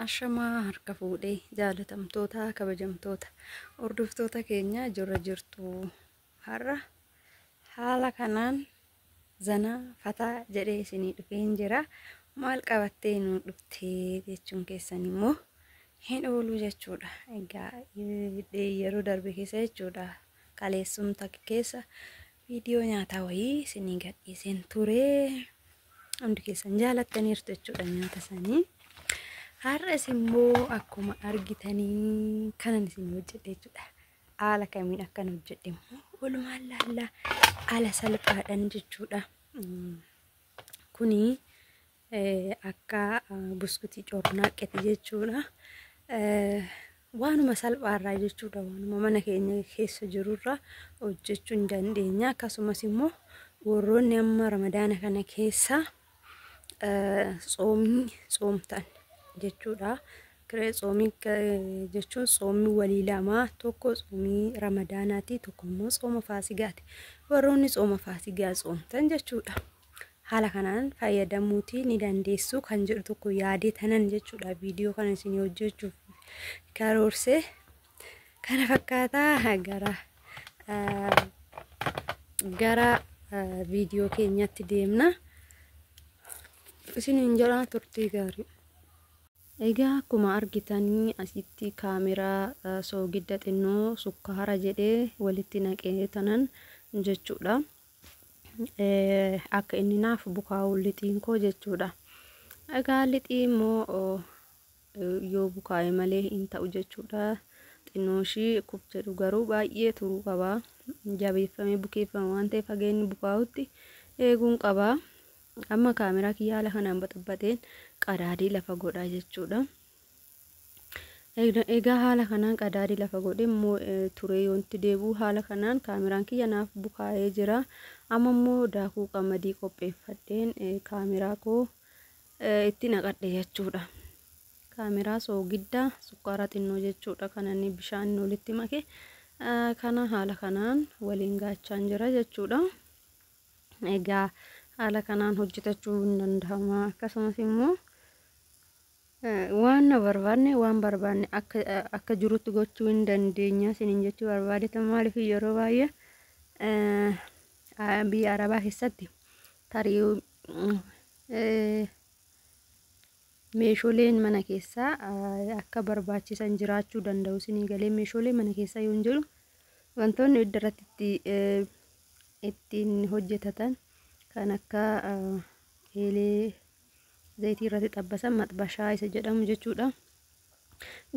Ashamaa harka fuudhee jaalatamtoota kabajamtoota hordoftoota keenya jirra jirtu har'a haala kanaan zanaa fataa jedhee isinii dhufeen jira. Maal qabattee nu dhuftee jechuun keessan immoo hin oolu jechuudha. Egaa yeroo darbe keessa jechuudha, kaleessumta keessa viidiyoo nyaataa wayii isinii gadhiiseen ture. Hundi keessan jaalattaniirtu jechuudha nyaata sanii. Har'as immoo akkuma argitanii kanan isin hojjedhe jechuudha. Haala kamiin akkan hojjedhe immoo walumaan laallaa, haala salphaadhaan jechuudha. Kuni akka buskutii cornaaqqeeti jechuudha. Waanuma salphaarraa jechuudha. Waanuma mana keenya keessa jirurraa hojjechuu hin dandeenya. Akkasumas immoo warroonni amma Ramadaana kana keessa tsoomii tsoomtan jechuudha. Tsoomii jechuun tsoomii walii lama, tokko tsoomii Ramadaanaati, tokko immoo tsooma Faasigaati. Warroonni tsooma Faasigaa tsoomtan jechuudha. Haala kanaan fayyadamuutii ni dandeessu kan jedhu tokko yaadee tanan jechuudha. Viidiyoo kana isin hojjechuuf karoorsee kana fakkaataa gara viidiyoo keenyatti deemna. Isiniin jedhaa, turtii gaarii. Egaa akkuma argitanii asitti kaameraa, soogidda xinnoo, sukkaara jedhee walitti naqee tanan jechuudha. Akka inni naaf bukaa'u lixiin koo jechuudha. Egaa lixii immoo yoo bukaa'e malee hin ta'u jechuudha. Xinnoo ishii kuf jedhu garuu baay'ee turuu qaba. Jabeeffamee bukeeffama waan ta'eef hageenni bukaa'utti eeguun qaba. Amma kaameraa kiyya haala kanaan baxabbateen qadaadii lafa godhaa jechuudha. Egaa haala kanaan qadaadii lafa godhee immoo turee yoonti deebi'u haala kanaan kaameraan kiyya naaf bukaa'ee jira. Amma immoo daakuu qamadii qopheeffadheen kaameraa koo itti naqadhe jechuudha. Kaameraa, soogidda, sukkaara xinnoo jechuudha kan inni bishaan walitti make kana haala kanaan waliin gaachaan jira jechuudha. Egaa haala kanaan hojjetachuu hin danda'ama. Akkasumas immoo waan na barbaanne, waan barbaanne akka jirutti gochuu hin dandeenya isiniin jechuu barbaade. Maaliif, yeroo baay'ee biyya Arabaa keessatti tarii meeshaaleen mana keessaa akka barbaachisan jiraachuu danda'u isinii galee. Meeshaalee mana keessaa yoon jedhu, wantoonni iddoo irratti ittiin hojjetatan kan akka eelee, zayitii irratti xabbasan, maxbashaa isa jedhamu jechuudha.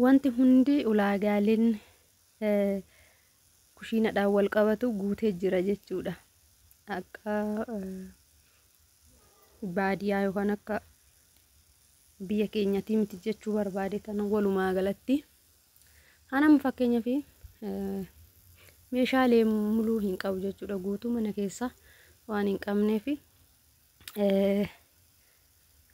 Wanti hundi ulaagaaleen kushiinadhaan wal qabatu guutee jira jechuudha. Akka baadiyyaa yookaan akka biyya keenyaatti miti jechuu barbaade tana walumaa galatti. Anam fakkeenyaaf meeshaalee muluu hin qabu jechuudha, guutuu mana keessa waan hin qabneef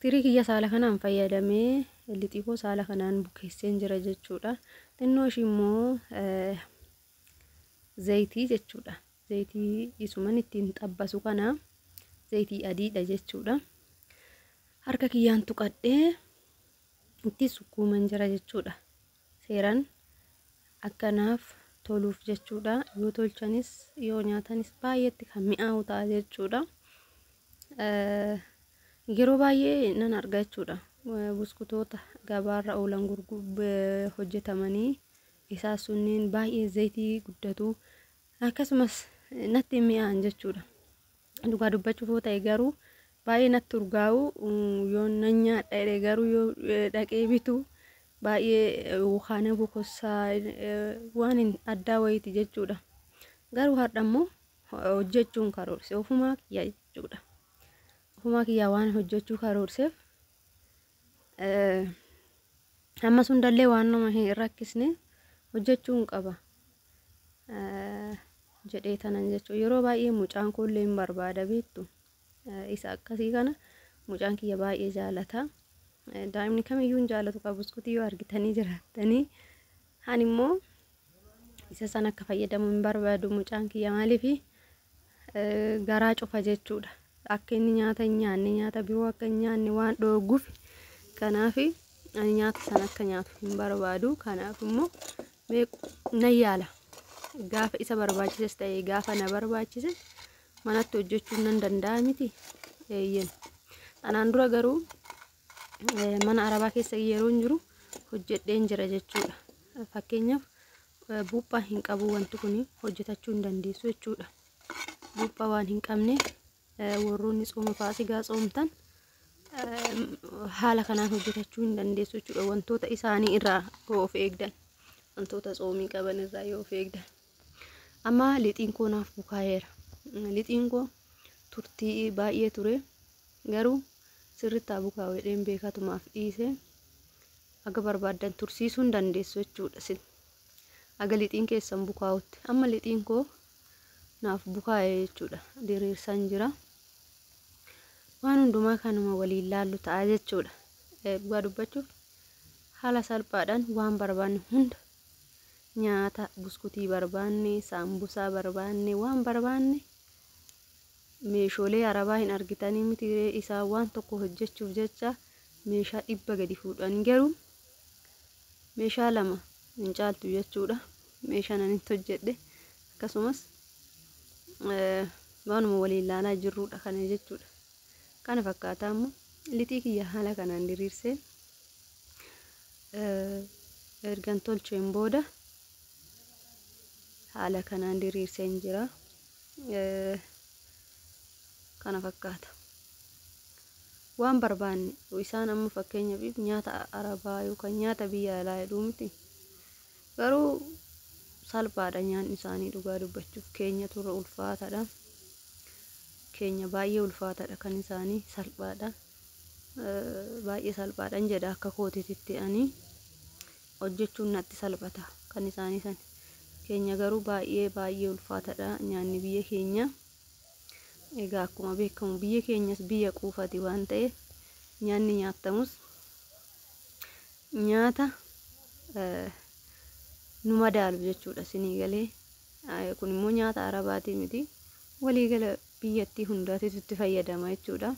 tirii kiyya saala kanaan fayyadamee lixii koo saala kanaan bukeesseen jira jechuudha. Xinnoo ishii immoo zayitii jechuudha. Zayitii isuman ittiin xabbasu kana, zayitii adiidha jechuudha. Harka kiyyaan tuqadhee itti sukkuuman jira jechuudha. Seeraan akkanaaf toluuf jechuudha. Yoo tolchanis yoo nyaatanis baay'eetti kan mi'aawu ta'a jechuudha. Yeroo baay'ee nan arga jechuudha. Buskutoota gabaarra oolan hojjetamanii isaa sunneen baay'ee zayitii guddatu, akkasumas natti mi'aan jechuudha. Dhugaa dubbachuuf yoo ta'e garuu baay'ee natti urgaa'u, yoo nan nyaadha jedhee garuu yoo dhaqee bitu baay'ee kana bokossaa waan addaa wayiiti jechuudha. Garuu har'a immoo hojjechuun karoorse ofumaa kiyya jechuudha. Ofumaa kiyyaa waan hojjechuu karoorseef ammas hundallee waan nama hin rakkisne hojjechuun qaba jedhee tanan jechuudha. Yeroo baay'ee mucaan koollee hin barbaada, beektu. Isa akkasii kana mucaan kiyya baay'ee jaalata. Daa'imni kamiyyuu hin jaalatu qaba buskutii yoo argitanii jiraattanii. Ani immoo isa sana akka fayyadamu hin barbaadu mucaan kiyya, maaliif, garaa cufa jechuudha. Akka inni nyaata hin nyaanne, nyaata biroo akka hin nyaanne waan dhoogguuf, kanaaf Ani nyaata sana akka nyaatu hin barbaadu. Kanaaf immoo nan yaala. Gaafa isa barbaachises ta'e gaafa na barbaachise manatti hojjechuun nan danda'a miti. Eeyyen. Kanaan dura garuu mana arabaa keessa yeroo hin jiru hojjedheen jira jechuudha. Fakkeenyaaf buuphaa hin qabu wanti kun hojjetachuu hin dandeessu jechuudha. Buuphaa waan hin qabneef warroonni tsooma faasigaa tsoomtan haala kanaan hojjetachuu hin dandeessu jechuudha. Wantoota isaanii irraa yoo of eegdan, wantoota tsoomii qaban irraa yoo of eegdan. Amma lixiin koo naaf bukaa'eera. Lixiin koo turtii baay'ee ture, garuu sirriitti haa bukaa'u jedheen beekatumaaf dhiise. Aga barbaaddan tursiisuu hin dandeessu jechuudha sin. Aga lixiin keessan bukaa'utti. Amma lixiin koo naaf bukaa'e jechuudha. Diriirsaan jira. Waan hundumaa kanuma waliin laallu ta'a jechuudha. Dhugaa dubbachuuf haala salphaadhaan waan barbaanne hunda, nyaata buskutii barbaanne, saambusaa barbaanne, waan barbaanne meeshaalee arabaa hin argitanii miti isaa waan tokko hojjechuuf jecha meeshaa 100 gadi fuudhan, garuu meeshaa 2 hin caaltu jechuudha. Meeshaan ani itti hojjedhe akkasumas waanuma waliin laalaa jirrudha kana jechuudha. Kana fakkaataa immoo lixii kiyya haala kanaan diriirsee ergan tolcheen booda haala kanaan diriirseen jira. Kana fakkaata. Waan barbaanne isaan amma fakkeenyaaf nyaata arabaa yookaan nyaata biyya alaa jedhuu miti. Garuu salphaadha nyaanni isaanii, dhugaa dubbachuuf keenya turre ulfaataadha. Keenya baay'ee ulfaataadha, kan isaanii salphaadha. Baay'ee salphaadhaan jedha akka kootiitti, ani hojjechuun natti salphata kan isaanii san. Keenya garuu baay'ee baay'ee ulfaataadha nyaanni biyya keenya. Egaa akkuma beekamu biyya keenyas biyya quufati waan ta'eef nyaanni nyaattamus nyaata nu madaalu jechuudha sinii galee. Kun immoo nyaata arabaatii miti, waliigala biyyattii hundaatitu itti fayyadama jechuudha.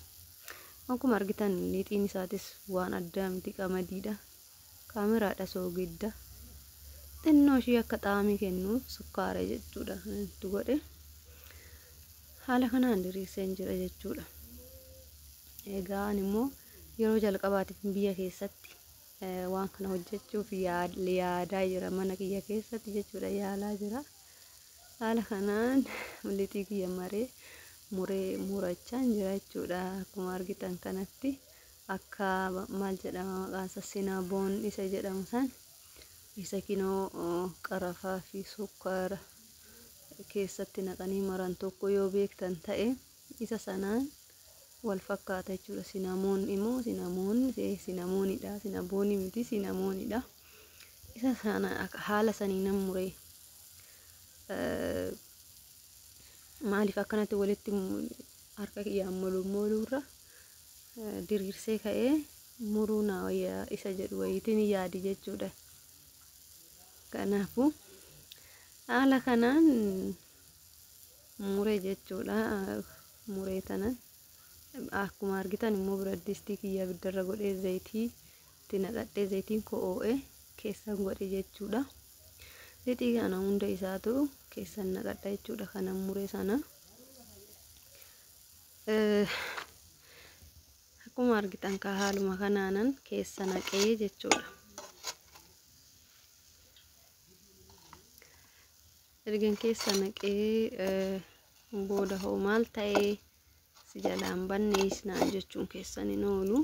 Akkuma argitan lixiin isaatis waan addaa miti, qamadiidha. Kaameraadha, soogidda. Xinnoo ishii akka xaamii kennuuf sukkaara jechuudha itti godhe. Haala kanaan diriirseen jira jechuudha. Egaa ani immoo yeroo jalqabaatiif biyya keessatti waan kana hojjechuuf yaadaa jira, mana kiyya keessatti jechuudha yaalaa jira. Haala kanaan lixii kiyya maree muree murachaa jira jechuudha. Akkuma argitan kanatti akka maal jedhama maqaan isaa, Cinnabon isa jedhamu san, isa kinoo qarafaa fi sukkaara keessatti naqanii maran tokko yoo beektan ta'e isa sanaan wal fakkaata jechuudha. Cinnamon immoo cinnamon cinnamonidha. Cinnabonii miti, cinnamonidha. Isa sana haala sanii nan muree. Maaliif akkanatti walitti harka kiyyaan molummoluurra diriirsee ka'ee muruu naa wayyaa isa jedhu wayiitiin yaadi jechuudha. Kanaafuu haala kanaan muree jechuudha. Muree tanan akkuma argitan immoo biradistii kiyya abiddarra godhee zayitii itti naqadhee zayitiin koo oo'ee keessan godhe jechuudha. Lixii kana hunda isaatu keessan naqadha jechuudha. Kana muree sana. Akkuma argitan ka haaluma kanaanan keessa naqee jechuudha. Ergan keessa naqee booda hoo maal ta'ee si jalaan bannees naan jechuun keessan hin oolu.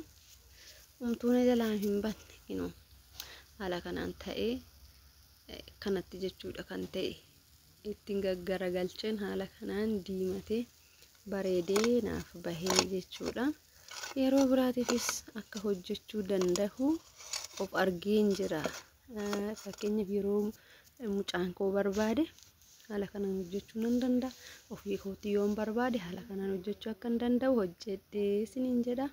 Humtuuna jalaan hin banne, kinoo haala kanaan ta'ee kanatti jechuudha kan ta'e ittiin gaggaragalcheen haala kanaan diimatee bareedee naaf bahee jechuudha. Yeroo biraatiifis akka hojjechuu danda'u of argeen jira. Fakkeenyaaf yeroo mucaan koo barbaade haala kanaan hojjechuu nan danda'a. Ofii kootii yoon barbaade haala kanaan hojjechuu akka hin danda'u hojjedhee isiniin jedha.